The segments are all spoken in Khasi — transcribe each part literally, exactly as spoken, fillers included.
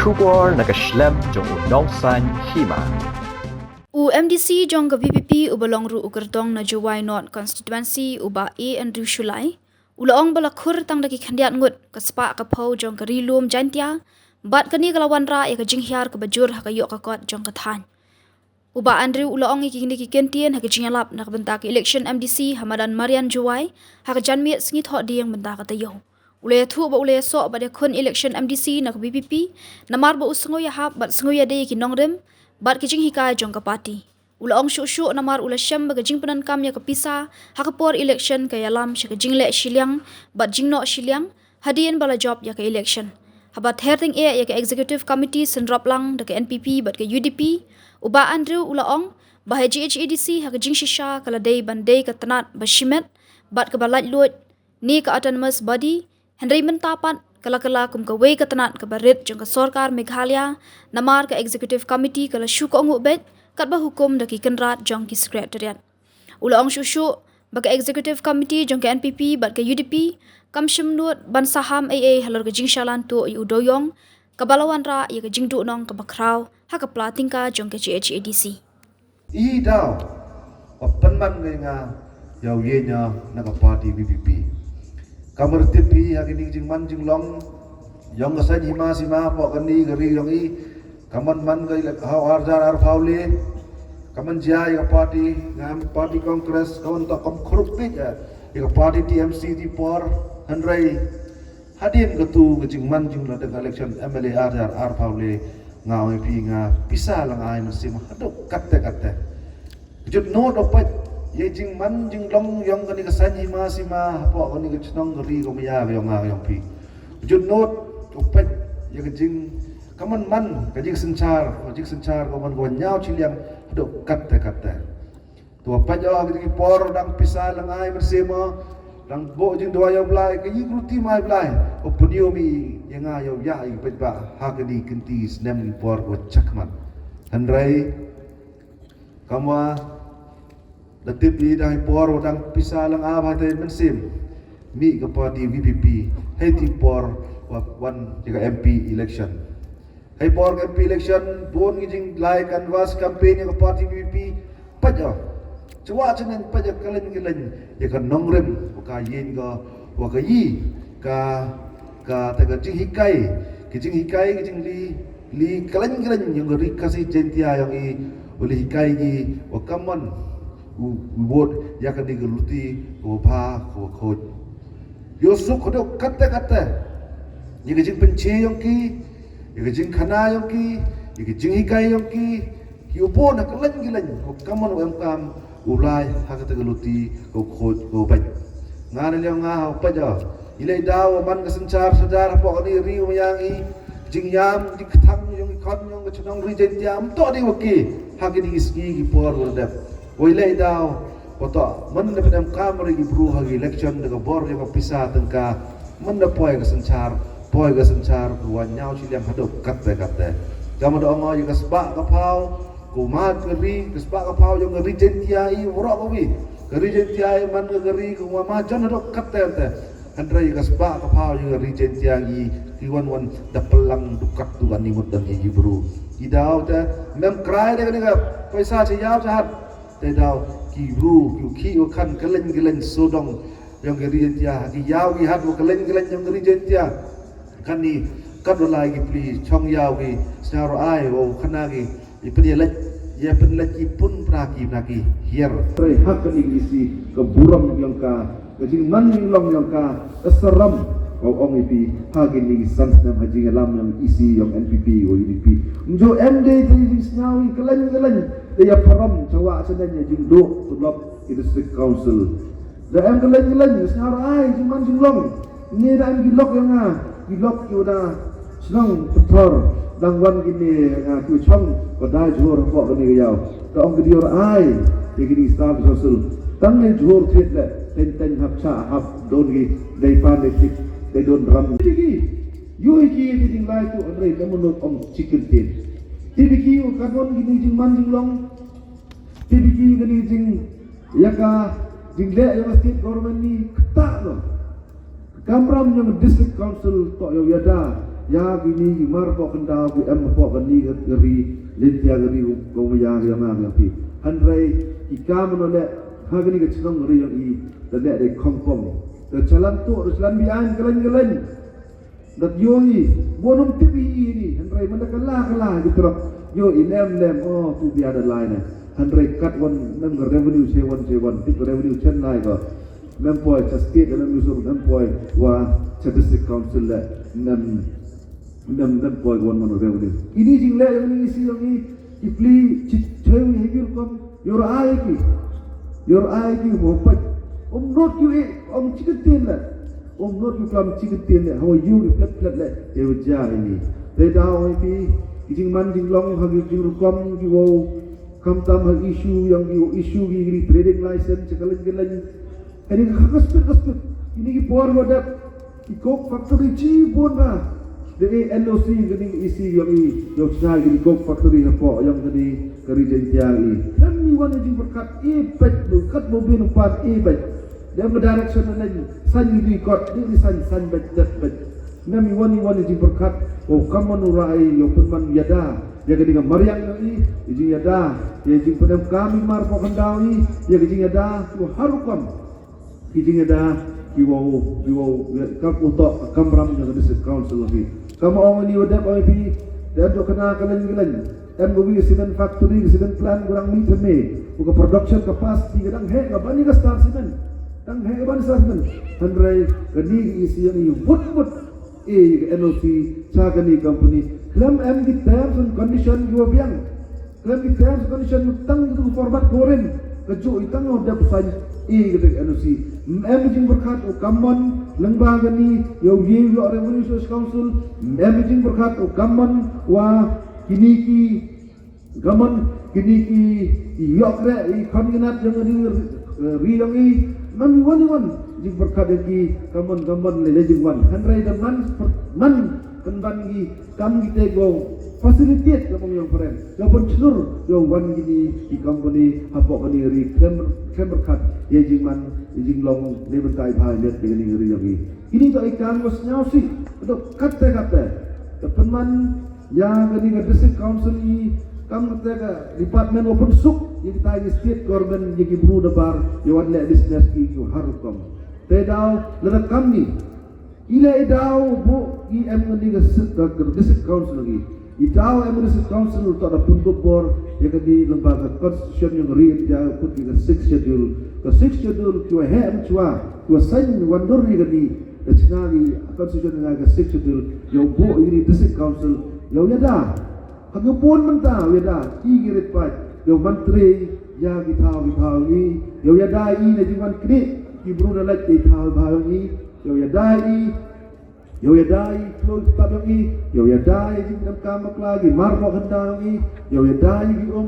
Khubor na ka shlem jong u Nongsaiñ Hima. U M D C jong ka V P P uba long ruh u kyrtong na Jowai North Constituency, u Bah A Andrew Shullai, u la ong ba la khur tang da ki khyndiat ngut ka spah ka phew jong ka Ri Lum Jaintia, bad kane ka la wanrah ïa ka jinghiar kaba jur ha ka ïoh ka kot jong ka thaiñ. U Bah Andrew u la ong ïa kine ki kyntien ha ka jingïalap na ka bynta ka election M D C ha madan Marian Jowai ha ka janmiet sngi Thohdieng mynta ka taïew. U la ïathuh ba u la ïasoh bad ïakhun election M D C na ka V P P namar ba u sngew ïahap bad sngew ïadei ïa ki nongrim bad ki jinghikai jong ka party. U la ong shuh shuh namar u la shem ba ka jingpyndonkam ïa ka pisa ha ka por election ka ïalam sha ka jingleh shiliang bad jingnoh shiliang hadien ba la jop ïa ka election. Haba ther tyngeh ïa ka Executive Committee synrop lang da ka N P P bad ka U D P, u Bah Andrew u la ong ba ha G H A D C ha ka jingshisha ka la dei ban dei ka tnat ba shimet bad kaba laitluid ne ka autonomous body, hynrei mynta pat ka la kylla kum kawei ka tnat kaba rit jong ka sorkar Meghalaya namar ka Executive Committee ka la shu kohnguh beit katba hukum da ki kynrad jong ki Secretariat. U la ong shuh shuh ba ka Executive Committee jong ka N P P bad ka U D P kam shym nud ban saham ei ei halor ka jingshalan tuh ïa u dewïong kaba la wanrah ïa ka jingduhnong kaba khraw ha ka pla tyngka jong ka G H A D C. I daw ba pynman ngi nga ïa u ïeng na ka party V P P. Ka myrtip hi ha kine ki jingman jinglong ïong ka saiñ hima sima hapoh kane ka ri ïong i. Ka man man ka ilek ha u ar hajar arphew le. Ka man jia ïa ka party, ngam party Congress, ka man ta kam khrup bit ïa ïa ka party T M C ti por. Hynrei hadien katu ka jingman jingla da ka election M L A ar hajar arphew le, nga ong ïa phi nga pisa la nga ai mynsiem haduh katte katte. Jut not u peit ïa jingman jinglong ïong kane ka saiñ hima sima hapoh kane ka chnong ka ri ka maya ka ïong nga ïong phi. Jut not u peit ïa ka jing ka man man ka jingsynshar, ka jingsynshar ka man ka wan ñiaw chiliang haduh katte katte. To peit ïa kine ki por dang pisa la nga ai mynsiem, dang buh jingduwai ïa u Blai, ka ïing ruti mai Blai. U pynïoh mi ïa nga ïa u ïa i peit ba ha kine ki kynti snem ki por ko chakmat. Hynrei kamwa da tip i dang i por dang pisa la nga ai ba te mynsiem. Mi ka party V P P hei ti por wa wan ïa ka M P election. Hei por ka M P election bun ngi jinglai canvass campaign ïa ka party V P P. Peit ïa chwa chyneng peit ïa ka leng ka leng ïa ka nongrim wa ka ïeng ka wa ka yi ka ka ta ka jinghikai ka jinghikai ka jingli li ka leng ka leng ïong ka ri Khasi Jaintia ïong i wa li hikai ngi wa ka mon u u wot ïa ka ni ka luti ka wa bha ka wa khot. Ïoh suk haduh katte katte ïa ka jingpynche ïong ki ïa ka jingkhana ïong ki ïa ka jinghikai ïong ki ki u bun ha ka leng ki leng ko ka mon u em kam u lai ha ka ta ka luti ko khot ko bait. Nga na liang nga ha u peit ïa i lei daw man ka synshar sadar hapoh ka ni ri u mayang i jingïam jingkthang ïong i khon ïong ka chnong ri Jaintia am to di wa ki ha ki di sngi ki por wa dep. Wei lei daw wa to man da pdem kam ri ki bru ha ki election da ka bor ïa ka pisa tyngka man da poi ka synshar poi ka synshar ka wa ñiaw chiliang haduh katte katte. Ka ma da ong ïa ka sbah ka phaw ko ma ka ri ka sbah ka phaw ïong ka ri Jaintia i wro ka wi ka ri Jaintia i man ka ri ka wa ma jon haduh katte katte. Hynrei ka sbah ka phaw ïong ka ri Jaintia i ki wan wan da plang dukat dukan ni mut dang i bru. I daw te mem krai da ka ni ka paisa cha ïaw cha hat. Te daw ki ru ki u ki u khan ka leng ka leng sodong ïong ka ri Jaintia ki ïaw ki hat u ka leng ka leng ïong ka ri Jaintia. Kan ni kat u lai ki pli chong ïaw ki sñiaw ro ai u khana ki i pyn ïa lek ïa pyn lek ki pun pra ki na ki hiar. Trei hak ka ni ki si ka burom ïong ka ka jingman jinglong ïong ka ka saram ka ong i pi ha ki ni ki san snem ha jingïalam ïong i si ïong N P P u U D P. Mjo em de te jingsñiaw i ka leng ka leng. Te ïa parom chawa chanen ïa jingduh tulop i District Council. Da em ka leng ka leng sñiaw ai jingman jinglong. Ni da em ki lok ïa nga ki lok ki u da shnong pthor dang wan ki ni ïa nga ki u chong ko da jhur hapoh ka ni ka ïaw. Ka ong ki dior ai ïa ki ni star District Council. Tang ni jhur thied le teng teng hap cha hap don ki dei pan dei thik dei don ram. Ki yu ki ki jinglai tu anrei ka menut ong chicken tin. Ti ki u ka don ki ni jingman jinglong. Ti ki ki ni jing ïa ka jingleh ïa ka state government ni kata lo. Kamram ïong District Council to ïa ïa da Ïa kine ki mar pok khyndaw ki em pok kane ka ri Jaiñtia, ka ri ka maya ka jong nga ka jong phi. Hynrei ki kam no leh ha kane ka chnong ri jong i da leh dei khongpong. Da chalan tuh da chalan biang kalen kalen. Dat ïohi bun um tip i ini hynrei man da kylla kylla ki trok ïohi lem lem, oh tu bia da lai ne. Hynrei kat wan nam ka revenue che wan che wan tip ka revenue chen lai ko. Mem poi cha state, mem yusur, mem poi wa cha district council le, mem, mem, mem poi wan man revenue. Ini jingleh jong ini isi jong i, i pli chi cheu i hibir kom, yor ai ki. Yor ai ki mo pach. Om not ki e, om chicken tin le. Om not ki klam chicken tin le. Hawa yu ki plet plet le. E wa ja ini. Te da oi pi, ki jingman jinglong ha ki jingrukom ki wow. Kam tam ha issue jong ki wow issue ki, ki trading license, chakalang kalang. Ini ka ka spit ka spit. Ini ki por wa dep. Ki coke factory chi bun ba. De e N O C kani isi jong i, jong chna kani coke factory hapoh jong kani ka ri Jaiñtia i. Khlem i wan i jingpyrkhat i peit, pyrkhat mo bin pat i peit. Dem direction na nang san i di kot, di di san san peit, peit, peit. Khlem i wan i wan i jingpyrkhat, o kammon u rai, yo pynman yada. Ya kani ka mariang jong i, i jingyada. Ya jingpyndem kam i mar pok khyndaw i, ya ka jingyada, yo harukom. Ki jingïada ki wow, ki wow, ka uto ka kamram jong ka District Council ki. Kam ong ni wa dep ong phi, dep dok kane ka leng leng. Em ka wi cement factory, cement plant, ka dang mih thymme. Ka production capacity ka dang heh, ka bani ka Star Cement. Dang heh ka bani Star Cement. Hynrei kani ka isi jong i wut wut. E ka N O C cha kani company. Khlem em ki terms and condition ki wa biang. Khlem ki terms and condition tang ki tu format foreign. Ka ju i tang u dep sign i ka tek N O C. Em jingpyrkhat u kammon lyngba kani yow ye yow Revenue Service Council. Em jingpyrkhat u kammon wa kini ki kammon kini ki yow kre i khon ginat jong kani ri jong i. Mem wan wan jingpyrkhat ki kammon kammon le jingwan. Hynrei da man man kan ban ki kam kite ko facilitate ka pom yong peren. Ka pon chlur yo wan kini ki company hapoh kani ri khlem khlem pyrkhat ye jingman ye jinglong ne bentai bha net kani ri yong i. Kini to i kam ko sñiaw si. To katte katte. To pynman ya kani ka district council i kam katte ka department wa pynsuk ye kita ye state government ye ki bru da bar ye wan le business ki ki har rukom. Te daw le kam ni. Ila i daw bu i em ngi ka sit ka district council ngi. I daw em district council to da pun ko bor ya ka di lamba ka constitution yang ri ya put ka sixth schedule. Ka sixth schedule ki wa he em chwa ki wa sign wan dur ni ka di. Da chna ni constitution nga ka sixth schedule yow bu i ni district council yow ya da. Ha ka pun mynta yow ya da i ki rit pat yow mantri ya ki thaw ki thaw ngi yow ya da i na jingwan kri ki bru na lek ki thaw thaw ngi. Yow ya dai i, yow ya dai i, kloi kitab yong i, yow ya dai i, jingkam kam bakla i, mar mo khanda yong i, yow ya dai i, ki um,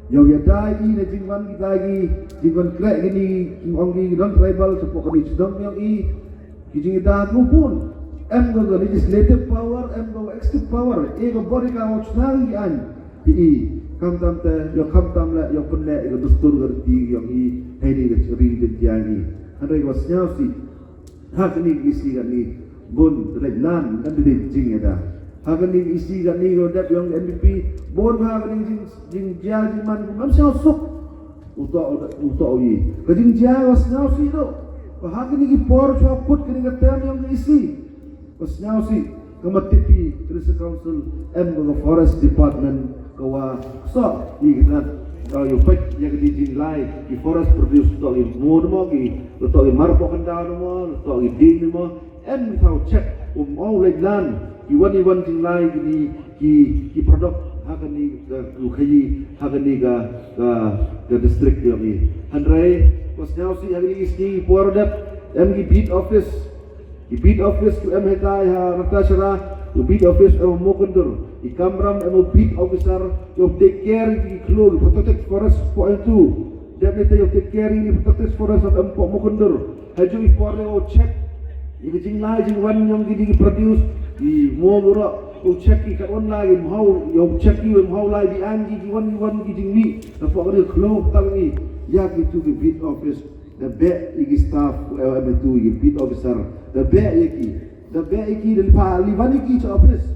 yow ya dai i, na jingwan ki dai i, jingwan krek i ni, ki ong i, non tribal, support i, chdong yong i, ki jingda ku pun, em ko ko legislative power, em ko executive power, e ko bori ka wak snang i an, i, kam tam te, yow kam tam le, yow pun le, i ko dustur ko riti yong i, hei ni ko cheri jentiang i, hynrei ko sñiaw si, Ha kani ki isi kani bun dlej lan kan dlej jing eda. Ha kani ki isi kani ko dep yong N P P bun ha kani jing jing jia jing man ko mam sñiaw suk. Uto uto yi. Ka jing jia ko sñiaw si do. Ko ha kani ki por chwa kut kani ka tem yong ki isi. Ko sñiaw si. Ka ma tipi District Council em ko ka Forest Department. Ka wa so i kna ka yu pek ya ka di jin lai i forest produce to i mo mo ki to i mar po kanda mo to i ding mo em thau check um au lai lan i wan i wan jin lai ki di ki ki product ha ka ni ka ku khayi ha ka ni ka ka ka district ya ni. Hynrei ko sñiaw si ha ka ni ki ski por dep em ki beat office. I beat office ku em hetai ha Ratashara, u beat office em Mokundur. I kamram em u beat officer, yo take care ki klo, ki protected forest po entu. Dep ite yo take care ki protected forest em po Mokundur. Haju i por yo check. I ki jinglai jingwan yong ki di produce, i mo guro, yo check i ka online, i mhau, yo check i mhau lai di an ki wan wan ki jingmi. Na po ka di klo tang i, ya ki tu ki beat office. Da beh ïa ki staff, eh, em tu ïa ki beat officer. Da beh ïa ki. Da beh ïa ki da li pha li wan ïa ki cha office.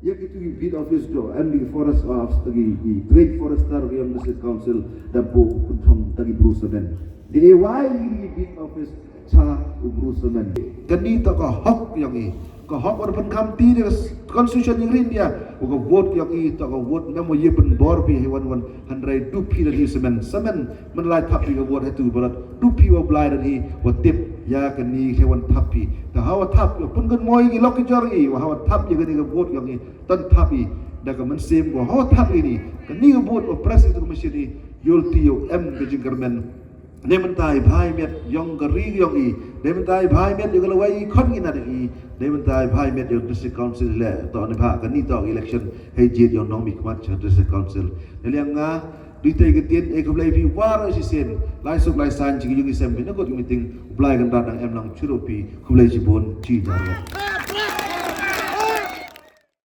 Ïa ki tu ki beat office jo em ki forest office ta ki ki trade forester ki ïong district council da bo pynthong ta ki bru samen. Di e wai ki beat office cha u bru samen. Kani ta ka hok ïong i. Ka hok wan pynkham ti de constitution ïong India. Wa ka vote ïong i ta ka vote nam wa ye pynbor pi he wan wan hynrei du phi da hi samen samen. Man lai thap ïa ka vote he tu balat du phi wa blai da hi wa tip ïa kani he wan thap pi. Ta ha wa thap ïa pun kan moi ki lok ki jor i wa ha wa thap ïa kani ka vote ïong i tan thap i. Da ka mynsiem wa ha wa thap i ni kani ka vote wa press ïa ka machine i yol ti ïa em ka jingkyrmen. Dei mynta i bhai miet ïong ka ri ïong i. Dei mynta i bhai miet ïong ka lawei i khon ngi na dei i. Dei mynta i bhai miet ïong district council le to ni bha kani to election hei jied ïong nong mi khmat cha district council. Dei liang nga dei tei ka tien e khublei phi war shisien lai suk lai san chi ïong i sem phi na kot meeting u blai kan rat nang em nang churo phi khublei chi bun chi jar.